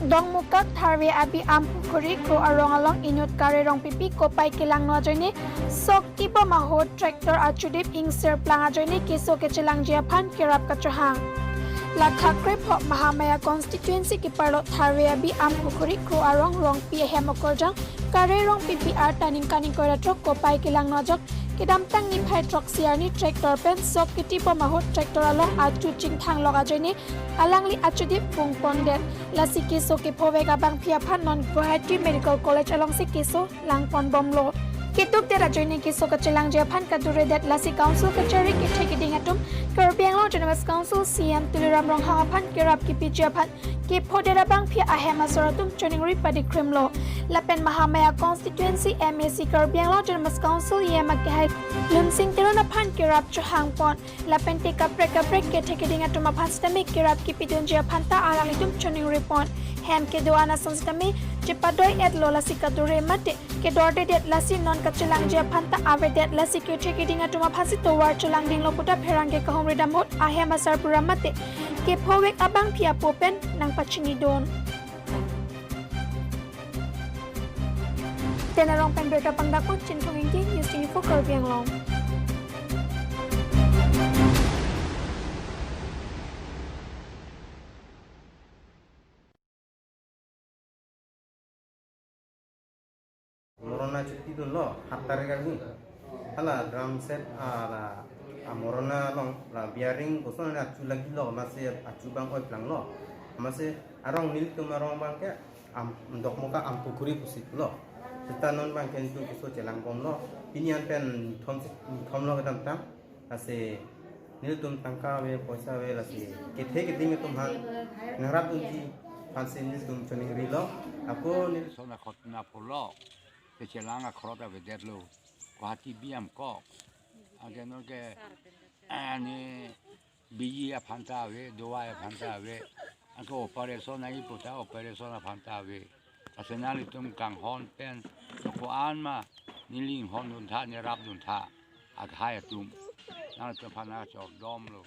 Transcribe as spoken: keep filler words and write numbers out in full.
Dongmukak Tharve Abi Ampukhuri Kro arong along inut Kare Rongpipi kopai kelangno ajoine sok tibom ahut tractor achudip ingsir plang ajoine keso kechelangji aphan kerap kachohang. Lakha krepho Mahamaya constituency keparlo Tharve Abi Ampukhuri Kro arong Rongpi ahem okorjang Kare Rongpipi arta ningkan ingkoi ra throk kopai kelangno ajok kedamtang niphai throksi arni tractor pen sok ketibom ahut tractor along achu chingthang lok ajoine alangli achudip pung pondet. Lasi keso kephovek abangpi aphan non Guwahati Medical College alongsi keso langponbomlo. Ketukdet ajoine keso kachelangji aphan kaduredet, lasi council kachari kethe keding atum Karbi Anglong Autonomous Council C E M Tuliram Ronghang aphan kerap kepiji aphan kephodet abangpi ahem asor atum choningri padikrimlo. Lapen Mahamaya constituency M A C Karbi Anglong Autonomous Council E M akehai Lunsing Teron aphan kerap chohangpon. Lapen te kaprek kaprek kethe keding atum aphan sitame kerap kepidunji aphan ta alanglitum choningripon. Hem kedo-an ason sitame chepadoi-etlo, lasi kadure mate kedordedet, lasi non kachelangji aphan ta avedet, lasi kethe keding atum aphansi tovar chelangdinglo puta pherangke kahumri dam ahut ahem asar pura mate kephovek abangpi apo pen nangpachinidun. Tenarong pen birta pangdakpon Chinthong Ingti, News twenty-four Karbi Anglong. Morona chutidunlo, hat tarik arni. Hala drum set, ah, la, ah, morona along, la bearing koson achu lagilo, amatsi achu abang oi planglo. Amatsi arong nelitum arong abangke, Am, Dokmoka Ampukhuri pusitlo. Seta non abangke nelitum keso chelangbomlo. Pini an pen nithom si, nithomlo kedamtang. Lasi nelitum tangka ave, poisa ave, lasi kethe keding atum aphan nangrapdunji aphansi nelitum choningrilo. Ako neli Sona khotna pulo. Kechelang akhorot avedetlo. Guwahati B M ko. Anke non ke, ani biji aphan ta ave, dawai aphan ta ave. Anke operation nangji puta operation aphan ta ave. Lasi nanglitum kanghon pen, ko-an ma, neli inghonduntha, nerapduntha, akhai atum. Nanglitum aphan nangchordomlo.